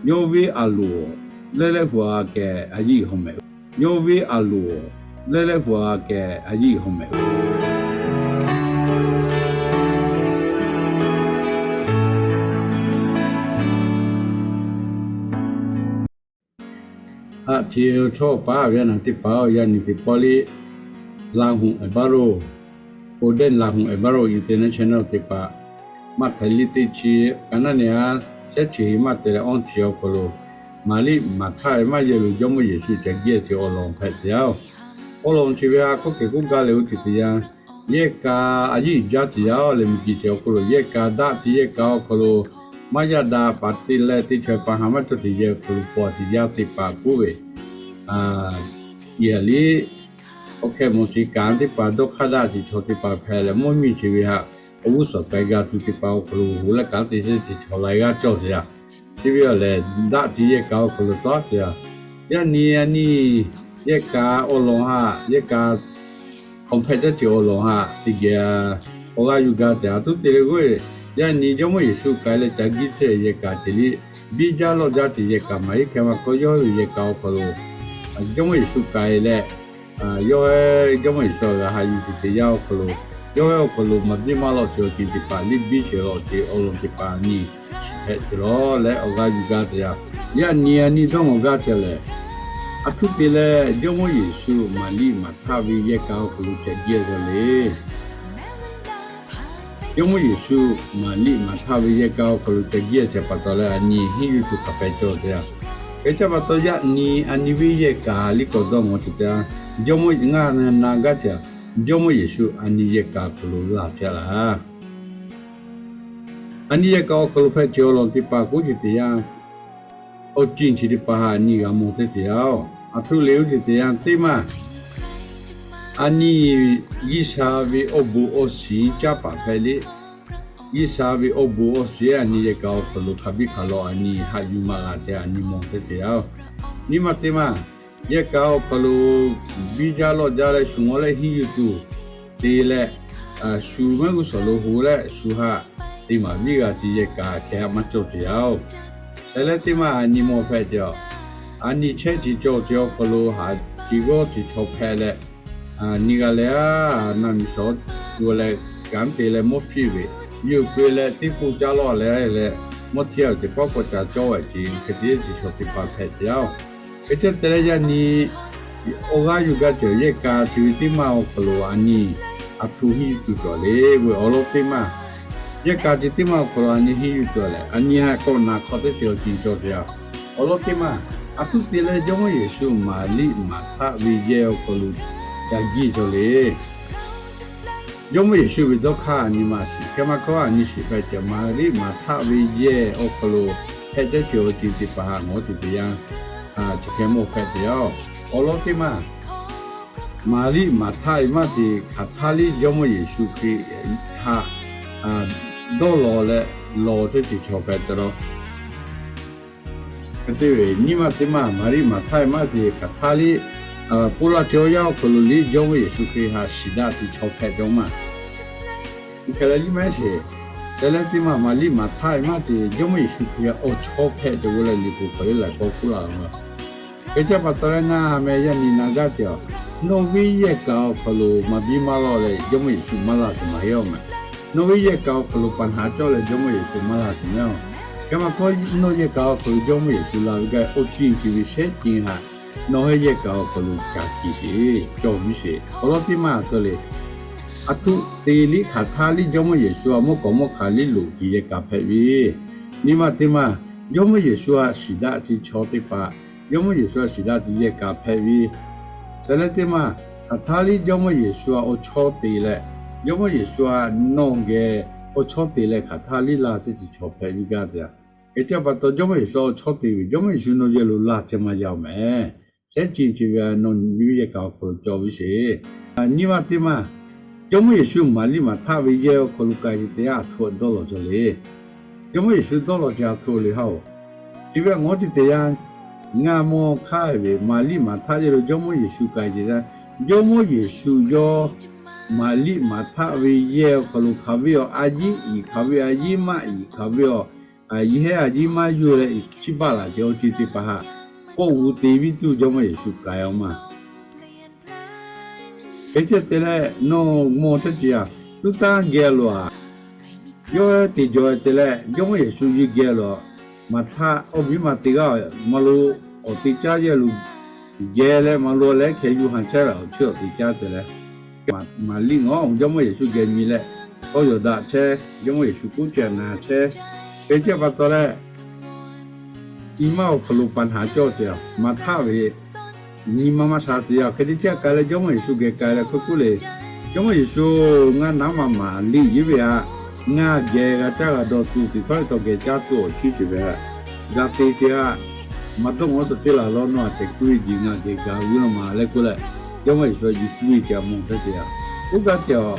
Yawˇ ve a loˍ leh leh hu a keh a yiˇ haw mehˍ. Yawˇ ve a loˍ leh leh hu a keh a yiˇ haw mehˍ. Haꞈ hti chaw paˍ ve a naˬ teˇ hpaˍ-oˬ, yaˇ nyi teˇ pawˆ liˇ Laˇ huˍ Ekballo, Golden Laˇ huˍ Ekballo International teˇ hpaˍ maˇ hpehꞈ liˇ teˇ chi ka naˉ ne a shehˉ chi maˇ te leh awˇ chi awˬ hk'aw lo, Maˍriˆ Maˍhtaˆ ve maˇ yehˬ lo Jawˇmawˇ Yeˍsuˆ ca giˇ ce awˬ lawn hpehꞈ te yaˇ-oˬ. Awˬ lawn chi ve ha k'oˆ kehˬ k'oˆ gaˇ leh oˇ teˇ te yaˇ, yehˬ kaꞈ a yiˇ jaˇ te yaˇ-oˬ leh, miˬguiˬ ceh awˬ hk'aw lo yehˬ kaꞈ daꞈ te yehˬ kaꞈ awˬ hk'aw lo maˇ yaˇ daꞈ paˍ te leh teˇ chaweh pa ha maˇ cawˬ te yehˬ awˬ hk'aw lo paw te yaˇ teˇ hpaˍ k'oˆ ve, a, yaꞈ liˇ awˬ hkeh mawˬ chi kaꞈ teˇ hpaˍ dawˇ hk'aˇ daꞈ ce chaw teˇ hpaˍ hpehꞈ leh, mvuhˇ miˬ chi ve haꞈ awˬ g'uˇ suhˍ k'ai g'a tuˬ teˇ hpaˍ awˬ hk'aw lo hoꞈ leh kaꞈ te te chaw laiˉ g'aˇ cawˬ te yaˇ. Chi ve awˬ lehˬ, daꞈ ce yehˬ kaꞈ awˬ hk'aw lo tawˆ te yaˇ. Yaˇ nyi a nyi yehˬ kaꞈ awˬ lawn haꞈ, yehˬ kaꞈ hk'aw hpehꞈ caˇ ce awˬ lawn haꞈ teˇ geh awˬ g'aˇ yuˬ gaˇ te yaˇ. Tuˉ te leh g'oˇ-e, yaˇ nyi Jawˇmawˇ Yeˍsuˆ k'ai leh ca giˇ ce yehˬ kaꞈ ce liˇ, biˇ jaˇ lawˇ jaˇ ce yehˬ kaꞈ maˍ iˉ hkeh ma hk'aw yawˇ ve yehˬ kaꞈ awˬ hk'aw lo Jawˇmawˇ Yeˍsuˆ k'ai leh, yawˇ Jawˇmawˇ Yeˍsuˆ g'a haꞈ yuˬ tuˬ te yaˇ awˬ hk'aw lo, yawˇ ve awˬ hk'aw lo maˍ biˇ maˇ lawꞈ ce awˬ ceuˬ teˇ hpaˍ liˇ biˇ ce lawꞈ ce awˬ lawn teˇ hpaˍ nyi shiˍ hpehꞈ ce lawˬ leh awˬ g'aˇ yuˬ gaˇ te yaˇ. Yaˇ nyi a nyi dawˇ ngawˬ gaˇ ce lehˬ, a htoꞈ te leh Jawˇmawˇ Yeˍsuˆ Maˍriˆ Maˍhtaˆ ve yehˬ kaꞈ awˬ hk'aw lo ca giˇ a cawˬ le. Jawˇmawˇ Yeˍsuˆ Maˍriˆ Maˍhtaˆ ve yehˬ kaꞈ awˬ hk'aw lo ca giˇ a ceh pa taw leh a nyi henˇ yuˬ tuˬ hk'a pehꞈ cawˬ te yaˇ. Hk'e ca pa taw yaˇ nyi a nyi ve yehˬ kaꞈ liˇ k'awꞈ dawˇ ngawˬ ce te yaˇ. Jawˇmawˇ ngaˇ na gaˇ ce, Jawˇmawˇ Yeˍsuˆ a nyi yehˬ kaꞈ awˬ hk'aw lo laˬ hpehꞈ laˇ. A nyi yehˬ kaꞈ awˬ hk'aw lo hpehꞈ ce awˬ lawn teˇ hpaˍ k'oˆ ce te yaˇ. Awˬ ceuˬ chi teˇ hpaˍ haꞈ a nyi g'a mawˬ te te yaˇ-oˬ. A htoꞈ le oˇ ce te yaˇ teˇ maˇ, a nyi G'uiˬsha ve awˬ bon awˬ shiˍ caˇ paˍ hpehꞈ le. G'uiˬsha ve awˬ bon awˬ shiˍ a nyi yehˬ kaꞈ awˬ hk'aw lo hk'a biˇ hk'a lawꞈ a nyi haꞈ yuˬ maˍ g'a te a nyi mawˬ te te yaˇ-oˬ. Nyi ma teˇ maˇ, yehˬ kaꞈ awˬ hk'aw lo biˇ jaˇ lawˇ jaˇ leh shu mawˬ leh henˇ yuˬ tuˬ te leh, shu mehˆ g'uˇ suhˍ lo hoꞈ leh shu haꞈ te maˍ viˉ g'a ce yehˬ kaꞈ kehˬ haꞈ maˇ cawˬ te yaˇ-oˬ. Te leh teˇ maˇ a nyi mawˬ hpehꞈ ce, a nyi chehˇ ce cawˬ ce awˬ hk'aw lo haꞈ ce g'awˇ ce chaw hpehꞈ leh, nyi g'a leh a, na miˬ shawˍ tuˬ leh kanˉ te leh mawˇ hpiˇ ve, yuˬ keu leh teˇ pawˆ caˇ lawˇ leh leh, mawˇ htiˇ a ce pawˆ k'awꞈ ca cawˇ ve ce hk'e te ce chaw teˇ hpaˍ hpehꞈ ce yaˇ-oˬ. Hk'e te te leh yaˇ nyi awˬ g'aˇ yuˬ gaˇ ce yehˬ kaꞈ ce ve teˇ maˇ awˬ hk'aw lo a nyi a htoꞈ henˇ yuˬ tuˬ cawˬ le. Ve awˬ lawn teˇ maˇ, yehˬ kaꞈ ce teˇ maˇ awˬ hk'aw lo a nyi henˇ yuˬ tuˬ leh a nyi haꞈ k'awꞈ naˬ hk'aw teˇ ce awˬ ceuˬ cawˬ ce yaˇ. Awˬ lawn teˇ maˇ, a htoꞈ te leh Jawˇmawˇ Yeˍsuˆ Maˍriˆ Maˍhtaˆ ve yehˬ awˬ hk'aw lo ca giˇ cawˬ le. Jawˇmawˇ Yeˍsuˆ ve dawˇ hk'aˇ a nyi ma shiˍ hkeh maˇ hkawˇ a nyi shiˍ hpehꞈ ce Maˍriˆ Maˍhtaˆ ve yehˬ awˬ hk'aw lo hpehꞈ caˇ ce awˬ ceuˬ teˇ hpaˍ haꞈ ngawˬ ce te yaˇ, chi hkeh mawˬ hpehꞈ te yaˇ-oˬ. Awˬ lawn teˇ maˇ, Maˍriˆ Maˍhtaˆ ve maˇ te hk'aˬ htaˇ liˇ Jawˇmawˇ Yeˍsuˆ Hkriꞈ haꞈ dawˇ law leh lawˬ teˇ ce chaw hpehꞈ te law. Hk'e te ve nyi ma teˇ maˇ Maˍriˆ Maˍhtaˆ ve maˇ te hk'aˬ htaˇ liˇ, ponˬ laˬ ce awˬ yanˇ awˬ hk'aw lo liˇ Jawˇmawˇ Yeˍsuˆ Hkriꞈ haꞈ shiˍ daꞈ te chaw hpehꞈ cawˬ maˇ. Hk'e leh liˇ maˇ sheˍ. Te leh teˇ maˇ Maˍriˆ Maˍhtaˆ ve maˇ te Jawˇmawˇ Yeˍsuˆ Hkriꞈ awˬ chawˇ hpehꞈ ce g'o leh liꞈ hpu hk'aw liˇ laiˬ k'awꞈ hkuˇ laˬ ve. Hk'e ca pa taw leh ngaˬ meh yaˇ nyi na gaˇ ce, nawˬ ve yehˬ kaꞈ awˬ hk'aw lo maˍ biˇ maˇ lawˇ leh Jawˇmawˇ Yeˍsuˆ maˇ laˬ tuˬ maˇ heˆ-oˬ meh. Nawˬ ve yehˬ kaꞈ awˬ hk'aw lo paˍ naˍ cawˇ leh Jawˇmawˇ Yeˍsuˆ maˇ laˬ tuˬ meh-oˬ. Hk'e maˇ k'oˆ, nawˬ yehˬ kaꞈ awˬ hk'aw lo Jawˇmawˇ Yeˍsuˆ laˬ ve gaˇ awˬ ceuˬ ceuˬ ve shehˉ ceuˬ haꞈ nawˬ hui yehˬ kaꞈ awˬ hk'aw lo ca tiˍ sheˍ, cawˬ viˉ sheˍ. Awˬ lawn teˇ maˇ a tcuh le. A htoꞈ te liˇ hk'aˬ htaˇ liˇ Jawˇmawˇ Yeˍsuˆ a mawˇ k'awꞈ mawˇ hk'aˬ liˇ loꞈ te yehˬ kaꞈ hpehꞈ ve, nyi ma teˇ maˇ Jawˇmawˇ Yeˍsuˆ a shiˍ daꞈ ce chaw teˇ hpaˍ, Jawˇmawˇ Yeˍsuˆ a shiˍ daꞈ te yehˬ kaꞈ hpehꞈ ve, te leh teˇ maˇ hk'aˬ htaˇ liˇ Jawˇmawˇ Yeˍsuˆ a awˬ chawˇ te leh, Jawˇmawˇ Yeˍsuˆ a nawˬ geh awˬ chawˇ te leh hk'aˬ htaˇ liˇ laˇ teˇ ce chaw hpehꞈ ve gaˇ te yaˇ. Hk'e ca pa taw Jawˇmawˇ Yeˍsuˆ a awˬ chawˇ te ve, Jawˇmawˇ Yeˍsuˆ nawˬ yehˬ lo laˬ ce maˇ yaˇ-oˬ meh. Shehˉ ceuˬ ceuˬ ve nawˬ ve yehˬ kaꞈ awˬ hk'aw lo cawˬ viˉ sheˍ. Nyi ma teˇ maˇ Jawˇmawˇ Yeˍsuˆ Maˍriˆ Maˍhtaˆ ve yehˬ awˬ hk'aw lo k'ai ce te yaˇ a htoꞈ dawˇ law cawˬ le. Jawˇmawˇ Yeˍsuˆ dawˇ law ce a htoꞈ le haˉ-oˬ. Chi ve ngaˬ hui te te yaˇ, ngaˬ mawˇ hk'aˇ ve Maˍriˆ Maˍhtaˆ yehˬ lo Jawˇmawˇ Yeˍsuˆ k'ai ce yaˇ, Jawˇmawˇ Yeˍsuˆ yawˇ Maˍriˆ Maˍhtaˆ ve yehˬ awˬ hk'aw lo hk'aˬ ve awˬ a yiˉ iˍ, hk'aˬ ve a yiˉ maˇ iˍ, hk'aˬ ve awˬ yehˇ a yiˇ maˇ yuˬ leh chiˇ baˆ laˬ ce awˬ ceuˬ teˇ hpaˍ htaꞈ k'oˆ g'uˇ te viˉ tuˬ Jawˇmawˇ Yeˍsuˆ k'ai a maˇ. Hk'e te te leh nawˬ mawˬ teˇ ceuˬ a, tuˉ tanˇ geh lo a, yawˇ te jawˬ te leh Jawˇmawˇ Yeˍsuˆ yuˬ geh lo, Maˍhtaˆ awˬ miˇ ma teˇ g'aˇ maˇ lo awˬ te caˇ yehˇ lo geh leh maˇ lo leh hkeh yuˬ haˍ chehˇ ve awˬ cheuˇ awˬ te caˇ te leh, Maˍriˆ ngaˬ Jawˇmawˇ Yeˍsuˆ geh nyi leh tawˇ yaw daꞈ chehˇ, Jawˇmawˇ Yeˍsuˆ k'oˆ ceh na chehˇ. Hk'e te pa taw leh, nyi ma awˬ hk'aw lo pa naˍ cawˇ ce a, Maˍhtaˆ ve nyi ma maˇ sha te a. Hk'e te caˇ k'ai leh Jawˇmawˇ Yeˍsuˆ geh k'ai leh hk'e k'oˆ le, Jawˇmawˇ Yeˍsuˆ, ngaˬ naˉ ma Maˍriˆ yehˇ ve a, ngaˬ geh g'a caˇ g'a dawˬ tuˬ teˇ htawˇ ve taw geh caˇ tuˬ awˬ chi ceuˬ ve g'a te ce a. Maˇ dawˇ ngaˬ taw teˇ laˬ lawˇ nawˬ a tehꞈ k'oˆ ve jeˬ ngaˬ geh gaˬ g'uiˇ la ma leh k'oˆ leh, Jawˇmawˇ Yeˍsuˆ a yuˬ tuˬ ve ce a mawˬ teˇ ce a. Oˇ gaˇ ce a,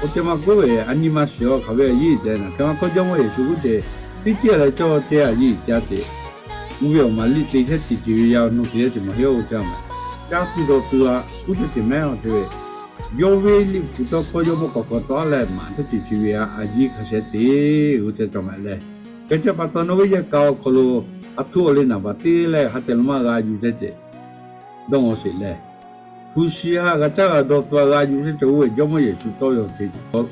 oˇ te maˇ k'oˆ ve a nyi ma shiˍ a hk'aˬ ve a yeˇ te na hk'e maˇ hkawˇ Jawˇmawˇ Yeˍsuˆ k'oˆ ce, teˇ ce leh cawˇ ce a yeˇ caˇ ce. Uˇ ve awˬ Maˍriˆ te chehˇ ce ce ve yaˇ nawˬ te chehˇ ce maˇ heˆ oˇ caˇ ma. Caˇ tuˬ dawˬ tuˬ a k'oˆ ce ce mehˉ a te ve, yawˇ ve Liꞈ hpu tawˇ hkawˇ yawˇ mawˇ k'awꞈ k'awꞈ tawˆ leh maˍ teˇ ce ce ve a a yeˇ hk'a sheh te, oˇ te cawˬ ma leh. Hk'e te pa taw nawˬ ve yehˬ kaꞈ awˬ hk'aw lo a htoꞈ awˬ le naˍ baˬ teˇ leh ha tehˬ lo maˇ g'a yuˬ teˇ ce dawˇ ngaw sheˍ leh, hpu shi ha g'a caˇ g'a dawˬ tuˬ a g'a yuˬ teˇ cawˬ oˇ ve Jawˇmawˇ Yeˍsuˆ tawˇ yaw ce ce.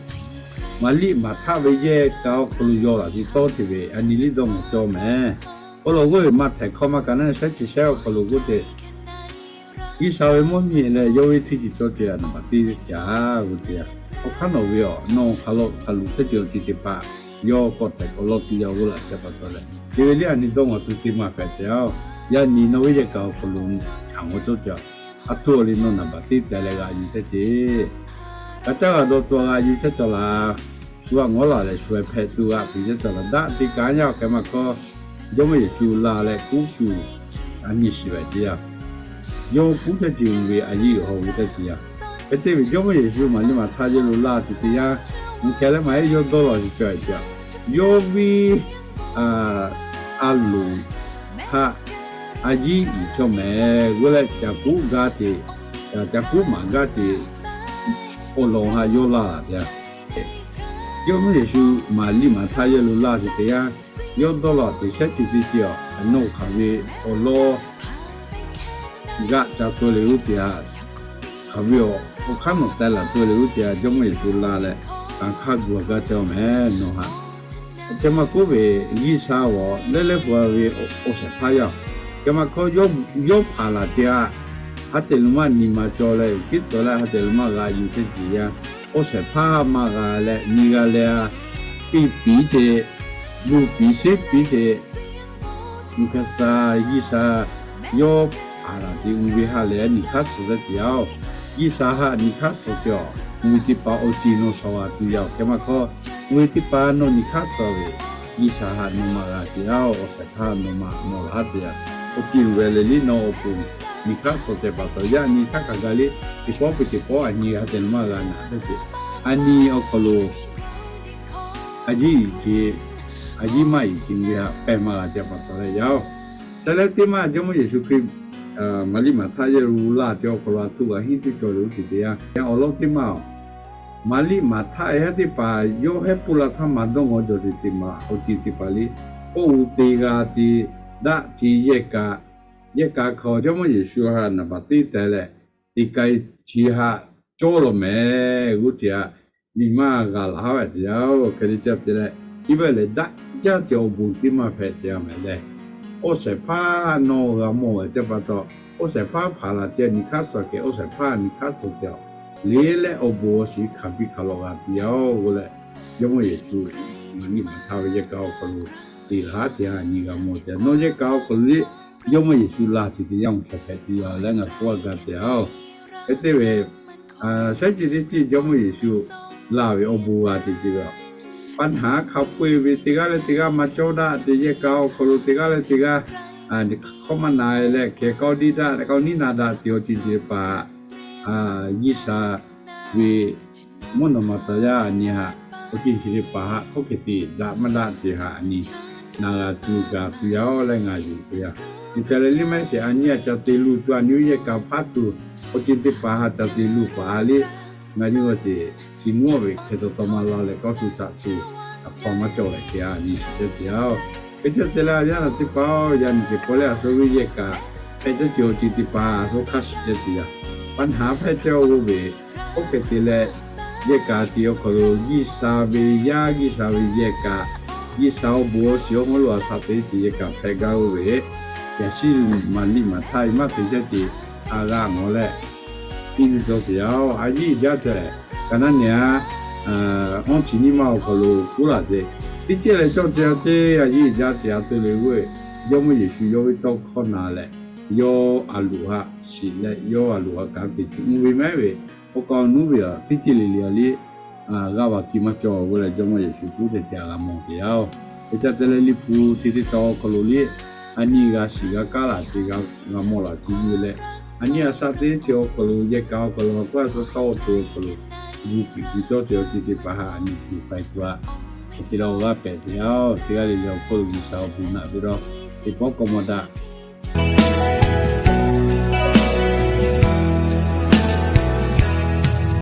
Maˍriˆ Maˍhtaˆ ve yehˬ kaꞈ awˬ hk'aw lo yaw laˬ te tawˇ te ve a nyi liˇ dawˇ ngaw cawˇ mehˍ. Awˬ lawn g'oˇ ve maˇ htaiˍ hkawˇ maˇ kaꞈ naˉ shehˉ chi shehˉ awˬ hk'aw lo k'oˆ ce, G'uiˬsha ve mvuhˇmiˬ leh yawˇ ve hteˇ chi cawˇ ce a naˍ baˬ teˇ caˇ g'uˇ ce a. Awˬ hk'aˇ nawˬ ve awˬ nawˬ hk'aˬ lo hk'aˬ lo teˇ ceuˬ awˬ ceuˬ teˇ hpaˍ yawˇ k'awꞈ htaiˍ k'awꞈ lawˇ tuˬ yaˇ g'uˇ laꞈ ce pa taw leh, te ve liˇ a nyi dawˇ ngaw tuˬ teˇ maˇ hpehꞈ ce a. Yaꞈ nyi nawˬ ve yehˬ kaꞈ awˬ hk'aw lo hkanˍ g'aw cawˇ ce a. A htoꞈ awˬ le nawˬ naˍ baˬ teˇ teh leh g'a yuˬ teˇ ce. G'a caˇ g'a dawˬ tuˬ a g'a yuˬ chehˇ cawˬ laˬ. Shu a ngawˉ laˬ leh shu a hpehꞈ tuˬ g'a tuˬ chehˇ cawˬ laˬ. Daꞈ te kaꞈ yaˇ awˬ hk'e maˇ hkawˇ, Jawˇmawˇ Yeˍsuˆ la leh k'oˆ tuˬ a nyi shiˍ ve ce a. Yawˇ k'oˆ teˇ ce ve a yeˇ haw ve teˇ ce a. Hk'e te ve Jawˇmawˇ Yeˍsuˆ Maˍriˆ Maˍhtaˆ yehˇ lo laˇ ce ce yaˇ, mvuhˇ hkeh leh maˇ heˆ yawˇ dawˇ law ce cawˬ ce a. Yawˇ ve a loˍ htaꞈ a yeˇ uiˍ cawˇ mehˍ g'uˇ leh ca k'oˆ gaˇ te, ca k'oˆ maˍ gaˇ te awˬ lawn haꞈ yawˇ laˇ laˬ te a. Jawˇmawˇ Yeˍsuˆ Maˍriˆ Maˍhtaˆ yehˇ lo laˇ ce te yaˇ, yawˇ dawˇ law te shehˉ ce teˇ ce a, nawˬ hk'aˬ ve awˬ lawn g'aꞈ ca tuˬ le g'uˇ ce a, hk'aˬ ve awˬ hk'aˇ nawˬ teh laˬ tuˬ le g'uˇ ce a, Jawˇmawˇ Yeˍsuˆ la leh, kanˍ hk'aˇ gu a gaˇ cawˇ mehˍ nawˬ haꞈ. Hk'e maˇ k'oˆ ve, G'uiˬsha awˬ lehˉ lehˉ pu a ve awˬ shehˍ hpaˇ yaˇ, hk'e maˇ hkawˇ yawˇ hpanˍ laˬ ce a, ha tehˬ lo maˇ nyi ma cawˬ leh, kiˉ tawˍ leh ha tehˬ lo maˇ g'a yuˬ teˇ ce yaˇ, awˬ shehˍ hpaˇ maˇ g'a leh nyi g'a leh a, piˇ piˇ ce, luˬ piˇ sheˉ piˇ ce, mvuhˇ hk'e sha G'uiˬsha yawˇ hpanˍ laˬ te mvuhˇ ve ha lehˬ nyi hk'aˇ suh teˇ ce yaˇ-oˬ. G'uiˬsha haꞈ nyi hk'aˇ suh ce a, mvuhˇ ve teˇ hpaˍ awˬ ceuˬ nawˬ shawˍ g'a tuˬ yaˇ-oˬ. Hk'e maˇ hkawˇ, mvuhˇ ve teˇ hpaˍ nawˬ nyi hk'aˇ suh ve, G'uiˬsha haꞈ nawˬ maˇ g'a ce yaˇ-oˬ. Awˬ shehˍ hpaˇ nawˬ maˇ mawˬ laˇ te yaˇ. Awˬ ceuˬ ve lehˬ liˇ nawˬ awˬ pon nyi hk'aˇ suh ce pa taw yaˇ nyi hk'aˇ kaꞈ ga liˇ, teˇ pawˆ peuˬ teˇ pawˆ a nyi g'a te nawˬ maˇ g'a naˬ teˇ ce, a nyi awˬ hk'aw lo a yeˇ iˍ ce, a yeˇ maˇ iˍ ce ve haꞈ pehˇ maˇ g'a ce pa taw leh yaˇ-oˬ. Saˍ leh teˇ maˇ Jawˇmawˇ Yeˍsuˆ Hkriꞈ Maˍriˆ Maˍhtaˆ yehˇ lo laˇ ce awˬ hk'aw lo a htoꞈ g'a henˇ tuˬ cawˬ le g'uˇ ce te yaˇ. Yaˇ awˬ lawn teˇ maˇ-oˬ, Maˍriˆ Maˍhtaˆ yaˇ teˇ hpaˍ yawˇ hehˉ pun la htaˇ maˇ dawˇ ngaw jawˬ ce teˇ maˇ awˬ ceuˬ teˇ hpaˍ le, k'oˆ uˬ te g'a ce, daꞈ ce yehˇ kaꞈ, yehˇ kaꞈ hk'aw Jawˇmawˇ Yeˍsuˆ haꞈ naˍ baˬ teˇ teh leh, teˇ k'ai chi haꞈ cawˇ lawˬ mehˍ g'uˇ ce a, nyi maˇ g'a laˬ haˉ ve te yaˇ-oˬ. Hk'e te ca te leh, iˉ baˆ lehˬ daꞈ jaˇ ce awˬ bon teˇ maˇ hpehꞈ te yaˇ mehˍ leh, awˬ shehˍ hpaˇ nawˬ g'a mawˬ ve ce pa taw, awˬ shehˍ hpaˇ hpanˍ laˬ ce nyi hk'aˇ suh kehˬ, awˬ shehˍ hpaˇ nyi hk'aˇ suh ce a, le leh awˬ bon awˬ shiˍ hk'aˬ piˇ hk'aˬ lawꞈ g'a te yaˇ-oˬ k'oˆ leh, Jawˇmawˇ Yeˍsuˆ Maˍriˆ Maˍhtaˆ ve yehˇ kaꞈ awˬ hk'aw lo te laˬ haˉ te yaˇ nyi g'a mawˬ ce. Nawˬ yehˇ kaꞈ awˬ hk'aw lo le, Jawˇmawˇ Yeˍsuˆ laˇ ce te yaˇ mvuhˇ hk'e hpehꞈ te yaˇ leh ngaˬ k'oˆ a gaˇ te yaˇ-oˬ. Hk'e te ve, shehˉ ce teˇ ce Jawˇmawˇ Yeˍsuˆ laˇ ve awˬ bon g'a te ce ve, pa naˍ hk'a peu-eˬ ve teˇ g'aˇ leh teˇ g'aˇ maˇ cawˇ daꞈ ce yehˇ kaꞈ awˬ hk'aw lo teˇ g'aˇ leh teˇ g'aˇ hk'awˇ maˇ na leh hkeh k'aoˇ diˇ daꞈ k'aoˇ niˉ na daꞈ ce awˬ ceuˬ ce paˍ G'uiˬsha ve mvuhˇ naw ma taˍ yaˇ a nyi haꞈ, awˬ ceuˬ chi teˇ hpaˍ haꞈ hk'oˆ hk'e te daꞈ maˇ daꞈ ce haꞈ a nyi, na g'a tuˬ gaˬ tuˬ yaˇ-oˬ leh ngaˬ yuˬ te yaˇ. Mvuhˇ hk'e leh liˇ mehˆ sheˍ a nyi a ca te luˬ tuˬ a nyi yehˇ kaꞈ hpaˇ tuˬ, awˬ ceuˬ teˇ hpaˍ haꞈ ca te luˬ paˍ a liˇ, ngaˬ nyi g'a ce, chi mvuhˇ ve hk'e taw taw maˇ la leh kawˇ tuˬ shaꞈ tuˬ hk'aw maˇ cawˬ leh te a nyi shiˍ ceh te yaˇ-oˬ. Hk'e te te leh a yaˇ naˬ teˇ hpaˍ-oˬ, yaꞈ nyi teˇ pawˆ leh a shu ve yehˬ kaꞈ hpehꞈ ceh ceh awˬ ceuˬ teˇ hpaˍ a shu hk'a shiˍ ceh te yaˇ. Paˍ naˍ hpehꞈ ceh oˇ ve, oˇ hk'e te leh yehˬ kaꞈ te awˬ hk'aw lo G'uiˬsha ve yaˇ, G'uiˬsha ve yehˬ kaꞈ, G'uiˬsha awˬ bon awˬ shiˍ awˬ hawˉ lo a sha teˇ ceuˬ yehˬ kaꞈ hpehꞈ gaˇ oˇ ve, yaꞈ shiˉ maˍ liꞈ maˍ htaˇ ve maˇ te ceh te a g'a mawˬ leh, iˉ nyi cawˬ te yaˇ-oˬ. A yiˇ jaˇ tehꞈ kaꞈ naˉ nyi a, awˇ chi nyi ma awˬ hk'aw lo k'oˆ laˇ te, teˇ cehˇ leh cawˇ ceh a teˇ a yiˇ jaˇ te a te le g'oˇ, Jawˇmawˇ Yeˍsuˆ yawˇ ve tawˇ hkawˇ na leh, yawˇ a loꞈ haꞈ shiˍ leh yawˇ a loꞈ haꞈ kaꞈ te tuˬ mvuhˇ ve mehˉ ve, awˬ kaꞈ awˬ nuˉ ve a teˇ cehˇ le le a liˇ g'a vaꞈ ki maˇ cawˬ g'oˇ leh Jawˇmawˇ Yeˍsuˆ k'oˆ te te a g'a mawˬ te yaˇ-oˬ. Hk'e te te leh Liꞈ hpu te teˇ tawn awˬ hk'aw lo liˇ a nyi g'a shiˍ g'a kaˉ laˬ te g'a mawˬ laˬ te ve leh, a nyi a sha teˇ ceuˬ awˬ hk'aw lo yehˬ kaꞈ awˬ hk'aw lo a k'oˆ a shu hk'aˇ awˬ to awˬ hk'aw lo gu piˍ gu cawˇ ceh awˬ ceuˬ teˇ hpaˍ haꞈ a nyi tuˬ k'ai tuˬ a hk'e te leh awˬ g'aˇ pehꞈ te yaˇ-oˬ. Teˇ g'aˇ le le awˬ hk'aw lo G'uiˬsha awˬ bon naꞈ ve lawˬ, teˇ pawˆ k'awꞈ mawˬ daꞈ.